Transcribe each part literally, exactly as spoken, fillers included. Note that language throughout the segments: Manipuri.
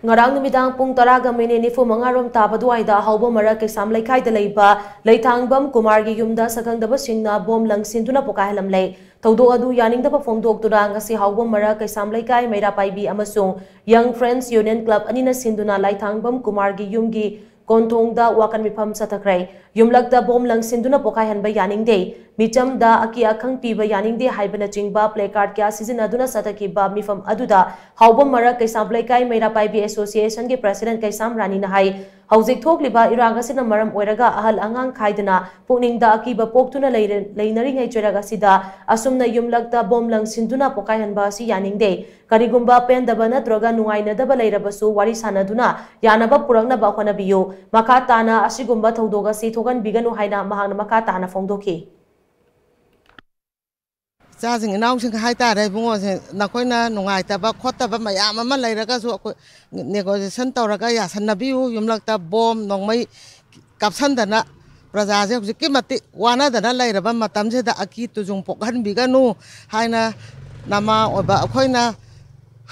ꯉꯔꯥꯡ ꯅꯨꯃꯤꯗꯥꯡ ꯄꯨꯡ ꯇꯔꯥꯒ ꯃꯤꯅꯤꯠ ꯅꯤꯐꯨ ꯃꯉꯥ ꯔꯣꯝ ꯇꯥꯕ ꯑꯗꯨꯋꯥꯏꯗ ꯍꯥꯎꯕꯝ ꯃꯔꯛ ꯀꯩꯁꯥꯝ ꯂꯩꯀꯥꯏꯗ ꯂꯩꯕ ꯂꯩꯊꯥꯡꯕꯝ ꯀꯨꯃꯥꯔꯒꯤ ꯌꯨꯝꯗ ꯁꯛꯈꯪꯗꯕꯁꯤꯡꯅ ꯕꯣꯝ ꯂꯪꯁꯤꯟꯗꯨꯅ ꯄꯣꯈꯥꯏꯍꯜꯂꯝꯂꯦ꯫ ꯊꯧꯗꯣꯛ ꯑꯗꯨ ꯌꯥꯅꯤꯡꯗꯕ ꯐꯣꯡꯗꯣꯛꯇꯨꯅ ꯉꯁꯤ ꯍꯥꯎꯕꯝ ꯃꯔꯛ ꯀꯩꯁꯥꯝ ꯂꯩꯀꯥꯏ ꯃꯩꯔꯥ ꯄꯥꯏꯕꯤ ꯑꯃꯁꯨꯡ Young Friends Union Club ꯑꯅꯤꯅ ꯁꯤꯟꯗꯨꯅ ꯂꯩꯊꯥꯡꯕꯝ ꯀꯨꯃꯥꯔꯒꯤ ꯌꯨꯝꯒꯤ ꯀꯣꯟꯊꯣꯡꯗ ꯋꯥꯀꯠ ꯃꯤꯐꯝ ꯆꯠꯊꯈ꯭ꯔꯦ꯫ ꯌꯨꯝꯂꯛꯇ ꯕꯣꯝ ꯂꯪꯁꯤꯟꯗꯨꯅ ꯄꯣꯈꯥꯏꯍꯟꯕ ꯌꯥꯅꯤꯡꯗꯦ, ꯃꯤꯆꯝꯗ ꯑꯀꯤ ꯑꯈꯪ ꯄꯤꯕ ꯌꯥꯅꯤꯡꯗꯦ ꯍꯥꯏꯕꯅꯆꯤꯡꯕ placard ꯀꯌꯥ ꯁꯤꯖꯤꯟꯅꯗꯨꯅ ꯆꯠꯊꯈꯤꯕ ꯃꯤꯐꯝ ꯑꯗꯨꯗ ꯍꯥꯎꯕꯝ ꯃꯔꯛ ꯀꯩꯁꯥꯝ ꯂꯩꯀꯥꯏ ꯃꯩꯔꯥ ꯄꯥꯏꯕꯤ Association ꯒꯤ President ꯀꯩꯁꯥꯝ ꯔꯥꯅꯤꯅ ꯍꯥꯏ, ꯍꯧꯖꯤꯛ ꯊꯣꯛꯂꯤꯕ ꯏꯔꯥꯡ ꯑꯁꯤꯅ ꯃꯔꯝ ꯑꯣꯏꯔꯒ ꯑꯍꯜ ꯑꯉꯥꯡ ꯈꯥꯏꯗꯅ ꯄꯨꯛꯅꯤꯡꯗ ꯑꯀꯤꯕ ꯄꯣꯛꯇꯨꯅ ꯂꯩꯔ-, ꯂꯩꯅꯔꯤꯉꯩ ꯆꯩꯔꯛ ꯑꯁꯤꯗ ꯑꯁꯨꯝꯅ ꯌꯨꯝꯂꯛꯇ ꯕꯣꯝ ꯂꯪꯁꯤꯟꯗꯨꯅ ꯄꯣꯈꯥꯏꯍꯟꯕ ꯑꯁꯤ ꯌꯥꯅꯤꯡꯗꯦ꯫ ꯀꯔꯤꯒꯨꯝꯕ ꯄꯦꯟꯗꯕ ꯅꯠꯇ꯭ꯔꯒ ꯅꯨꯡꯉꯥꯏꯅꯗꯕ ꯂꯩꯔꯕꯁꯨ ꯋꯥꯔꯤ ꯁꯥꯟꯅꯗꯨꯅ ꯌꯥꯅꯕ ꯄꯨꯔꯛꯅꯕ ꯍꯣꯠꯅꯕꯤꯌꯨ꯫ ꯃꯈꯥ ꯇꯥꯅ ꯑꯁꯤꯒꯨꯝꯕ ꯊꯧꯗꯣꯛ ꯑꯁꯤ ꯊꯣꯛꯍꯟꯕꯤꯒꯅꯨ ꯍꯥꯏꯅ ꯃꯍꯥꯛꯅ ꯃꯈꯥ ꯇꯥꯅ ꯐꯣꯡꯗꯣꯛꯈꯤ꯫ ꯏꯆꯥꯁꯤꯡ ꯏꯅꯥꯎꯁꯤꯡ ꯍꯥꯏꯇꯥꯔꯦ, ꯏꯕꯨꯡꯉꯣꯁꯦ, ꯅꯈꯣꯏꯅ ꯅꯨꯡꯉꯥꯏꯇꯕ ꯈꯣꯠꯇꯕ ꯃꯌꯥꯝ ꯑꯃ ꯂꯩꯔꯒꯁꯨ ꯑꯩꯈꯣꯏ negotiation ꯇꯧꯔꯒ ꯌꯥꯁꯟꯅꯕꯤꯌꯨ꯫ ꯌꯨꯝꯂꯛꯇ ꯕꯣꯝ ꯅꯣꯡꯃꯩ ꯀꯥꯞꯁꯟꯗꯅ ꯄ꯭ꯔꯖꯥꯁꯦ ꯍꯧꯖꯤꯛꯀꯤ ꯃꯇꯤꯛ ꯋꯥꯅꯗꯅ ꯂꯩꯔꯕ ꯃꯇꯝꯁꯤꯗ ꯑꯀꯤ ꯇꯨꯖꯨꯡ ꯄꯣꯛꯍꯟꯕꯤꯒꯅꯨ ꯍꯥꯏꯅ ꯅꯃꯥ ꯑꯣꯏꯕ ꯑꯩꯈꯣꯏꯅ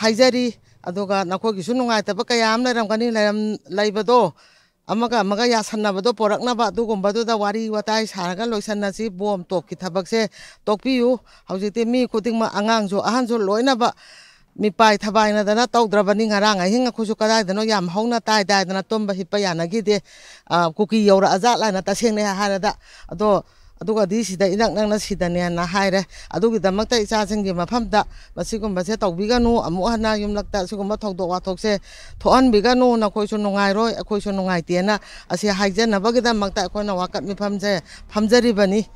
ꯍꯥꯏꯖꯔꯤ꯫ ꯑꯗꯨꯒ ꯅꯈꯣꯏꯒꯤꯁꯨ ꯅꯨꯡꯉꯥꯏꯇꯕ ꯀꯌꯥ ꯑꯃ ꯂꯩꯔꯝꯒꯅꯤ, ꯂꯩꯔꯝ-, ꯂꯩꯕꯗꯣ ꯑꯃꯒ ꯑꯃꯒ ꯌꯥꯁꯟꯅꯕꯗꯣ ꯄꯣꯔꯛꯅꯕ ꯑꯗꯨꯒꯨꯝꯕꯗꯨꯗ ꯋꯥꯔꯤ ꯋꯥꯇꯥꯏ ꯁꯥꯔꯒ ꯂꯣꯏꯁꯟꯅꯁꯤ꯫ ꯕꯣꯝ ꯇꯣꯛꯀꯤ ꯊꯕꯛꯁꯦ ꯇꯣꯛꯄꯤꯌꯨ꯫ ꯍꯧꯖꯤꯛꯇꯤ ꯃꯤ ꯈꯨꯗꯤꯡꯃꯛ, ꯑꯉꯥꯡꯁꯨ ꯑꯍꯟꯁꯨ ꯂꯣꯏꯅꯃꯛ ꯃꯤꯄꯥꯏ ꯊꯕꯥꯏꯅꯗꯅ ꯇꯧꯗ꯭ꯔꯕꯅꯤ꯫ ꯉꯔꯥꯡ ꯑꯍꯤꯡ ꯑꯩꯈꯣꯏꯁꯨ ꯀꯗꯥꯏꯗꯅꯣ ꯌꯥꯝ ꯍꯧꯅ ꯇꯥꯏ ꯇꯥꯏꯗꯅ ꯇꯨꯝꯕ ꯍꯤꯞꯄ ꯌꯥꯅꯈꯤꯗꯦ꯫ ꯑ, ꯀꯨꯀꯤ ꯌꯧꯔꯛꯑꯖꯥꯠꯂꯅ ꯇꯁꯦꯡꯅ ꯍꯥꯏꯔꯗ꯫ ꯑꯗꯣ ꯑꯗꯨꯒꯗꯤ ꯁꯤꯗ ꯏꯅꯛ ꯅꯛꯅ ꯁꯤꯗꯅꯦꯅ ꯍꯥꯏꯔꯦ꯫ ꯑꯗꯨꯒꯤꯗꯃꯛꯇ ꯏꯆꯥꯁꯤꯡꯒꯤ ꯃꯐꯝꯗ ꯃꯁꯤꯒꯨꯝꯕꯁꯦ ꯇꯧꯕꯤꯒꯅꯨ, ꯑꯃꯨꯛ ꯍꯟꯅ ꯌꯨꯝꯂꯛꯇ ꯑꯁꯤꯒꯨꯝꯕ ꯊꯧꯗꯣꯛ ꯋꯥꯊꯣꯛꯁꯦ ꯊꯣꯛꯍꯟꯕꯤꯒꯅꯨ, ꯅꯈꯣꯏꯁꯨ ꯅꯨꯡꯉꯥꯏꯔꯣꯏ, ꯑꯩꯈꯣꯏꯁꯨ ꯅꯨꯡꯉꯥꯏꯇꯦꯅ ꯑꯁꯤ ꯍꯥꯏꯖꯅꯕꯒꯤꯗꯃꯛꯇ ꯑꯩꯈꯣꯏꯅ ꯋꯥꯀꯠ ꯃꯤꯐꯝꯁꯦ ꯐꯝꯖꯔꯤꯕꯅꯤ꯫